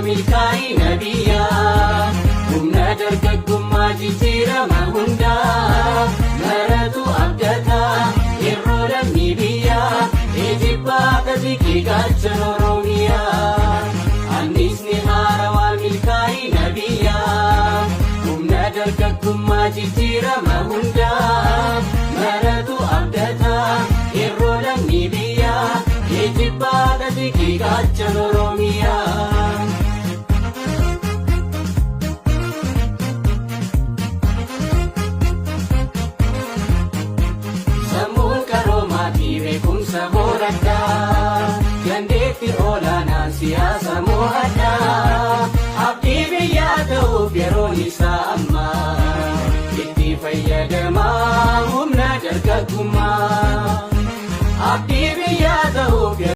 Milkaa'ina biyyaa, humna dargaggummaa jijjiirama hundaa maratu abdataa yeroo lammii biyyaa eejibbaa kasikii gaachan Oromiyaa. Annisni haarawaa milkaa'ina biyyaa, humna dargaggummaa jijjiirama hundaa maratu abdataa yeroo lammii biyyaa eejibbaa kasikii gaachan Oromiyaa. Sammuun qaroomaa fi beekumsa horadhaa, dandeettii olaanaan siyaasa mo'adhaa, abdii biyyaa ta'uuf yeroon isaa amma, itti fayyadamaa humna dargaggummaa, abdii biyyaa ta'uuf.